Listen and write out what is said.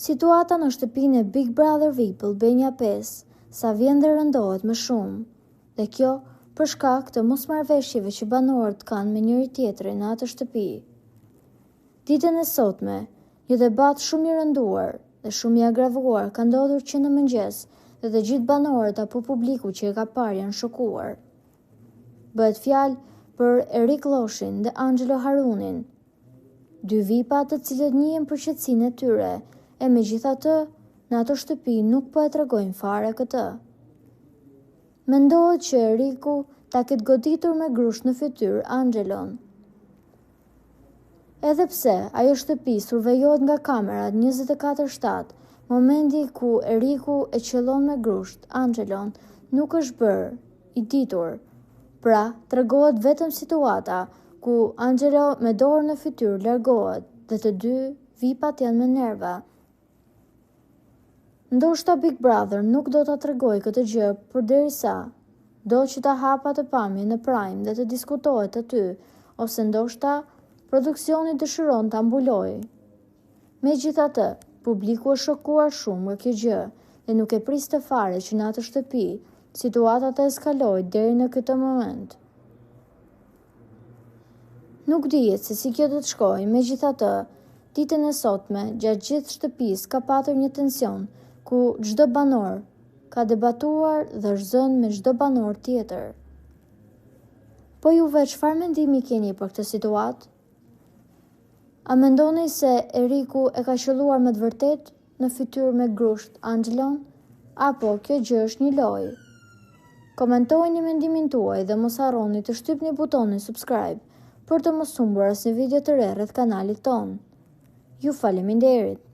Situata në shtëpinë e Big Brother VIP Albania 5 sa vjen dhe rëndohet më shumë. Dhe kjo për shkak të mosmarrëveshjeve që banorët kanë me njëri-tjetrin në atë shtëpi. Ditën e sotme, një debat shumë i rënduar dhe shumë i agravuar ka ndodhur që në mëngjes dhe të gjithë banorët apo publiku që e ka parë janë shokuar. Bëhet fjalë për Erik Lloshin dhe Anxhelo Harunin, dy vipa të cilët njihen për qetësinë e tyre, e megjithatë në ato shtëpi nuk po e tregojnë fare këtë. Mendohet që Eriku ta ketë goditur me grusht në fytyrë Anxhelon. Edhe pse ajo shtëpi survejohet nga kamerat 24/7, momenti ku Eriku e qëllon me grusht Anxhelon nuk është bërë i ditur. Pra, tregohet vetëm situata ku Anxhelo me dorë në fytyrë largohet dhe të dy vipat janë me nerva. Ndoshta Big Brother nuk do ta tregojë këtë gjë përderisa do që ta hapë atë pamje në prime dhe të diskutohet aty, ose ndoshta produksioni dëshiron ta mbulojë. Megjithatë, publiku është shokuar shumë nga kjo gjë dhe nuk e priste fare që në atë shtëpi situata të eskalojë deri në këtë moment. Nuk dihet se si kjo do të shkojë, megjithatë, ditën e sotme, gjatë gjithë shtëpisë ka patur një tension, ku çdo banor ka debatuar dhe është zënë me çdo banor tjetër. Po juve çfarë mendimi keni për këtë situatë? A mendoni se Eriku e ka qëlluar me të vërtetë në fytyrë me grusht Anxhelon, apo kjo gjë është një lojë? Komentojeni mendimin tuaj dhe mos harroni të shtypni butonin subscribe për të mos humbur asnjë video të re rreth kanalit tonë. Ju faleminderit!